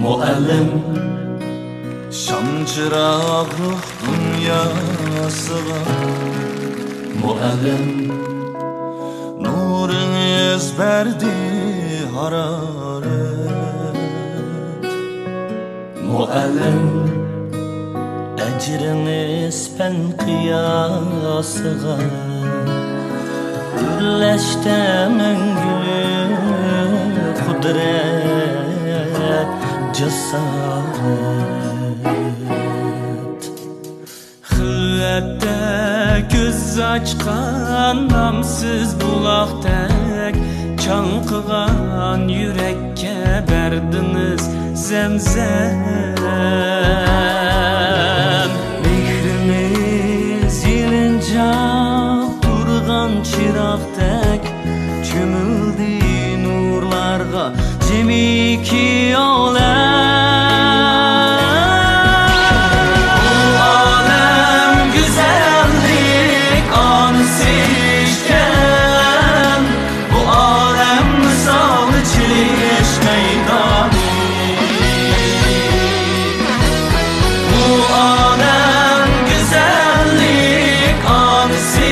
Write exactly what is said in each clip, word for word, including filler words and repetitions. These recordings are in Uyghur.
مۇئەللىم، شام چىراغ روھ دۇنياسىغا. مۇئەللىم، نۇرىڭىز بەردى ھارارەت. مۇئەللىم، ئەجرىڭىز پەن قىياسىغا، گۈللەشتە مەڭگۈلۈك قۇدرەت، جاسارەت. خىلۋەتتە كۆز ئاچقان نامسىز بۇلاقتەك، چاڭقىغان يۈرەككە بەردىڭىز زەمزەم. مېھرىڭىز يېلىنجاپ تۇرغان چىراغدەك، چۆمۈلدى نۇرلارغا جىمىكى ئالەم. بۇ ئالەم گۈزەللىك ئانىسى ئىكەن، بۇ ئالەم مىسالى چېلىش مەيدانى. بۇ ئالەم گۈزەللىك ئانىسى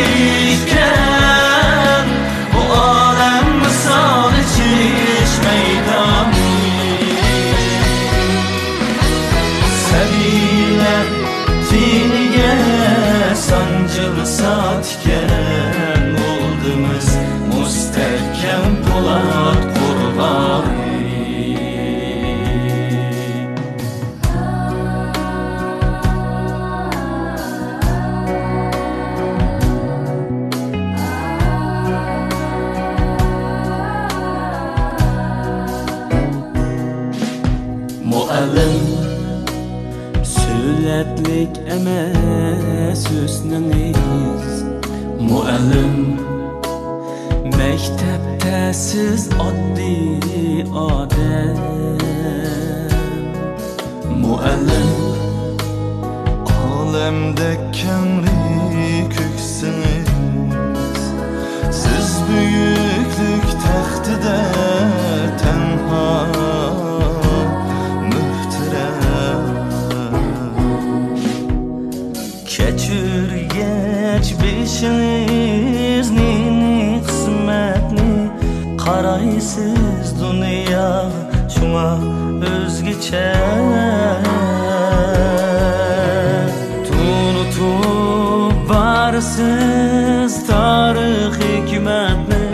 ئىكەن، بۇ ئالەم مىسالى چېلىش مەيدانى. سەبىيلەر تېنىگە سانجىلسا تىكەن، بولدىڭىز مۇستەھكەم پولات قورغانى. مۇئەللىم، سۆلەتلىك ئەمەس ھۆسنىڭىز. مۇئەللىم، مەكتەپتە سىز ئاددىي ئادەم. مۇئەللىم، ئالەمدەك كەڭرى كۆكسىڭىز، سىز بۈيۈكلۈك تەختىدە تەنھا مۆھتەرەم. كەچۈرگەچ بېشىڭىزنى، قىسمەتنى، قارايسىز دۇنياغا شۇڭا ئۆزگىچە. تونۇتۇپ بارىسىز تارىخ ھېكمەتنى،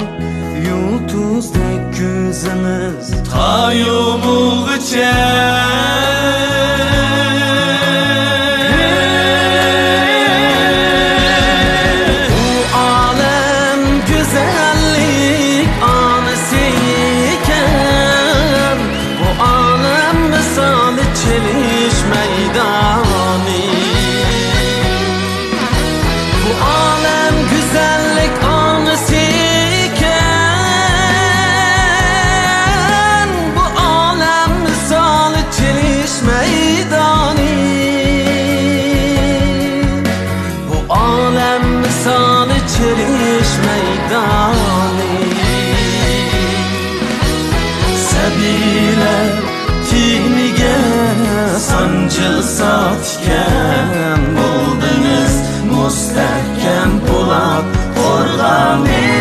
يۇلتۇزدەك كۆزىڭىز تا يۇمۇلغىچە. بۇ ئالەم گۈزەللىك ئانىسى ئىكەن، بۇ ئالەم مىسالى چېلىش مەيدانى. بۇ ئالەم گۈزەللىك ئانىسى ئىكەن، بۇ ئالەم مىسالى چېلىش مەيدانى. بۇ ئالەم مىسالى چېلىش مەيدانى. سەبىيلەر تېنىگە سانجىلسا تىكەن، بولدىڭىز مۇستەھكەم پولات قورغانى.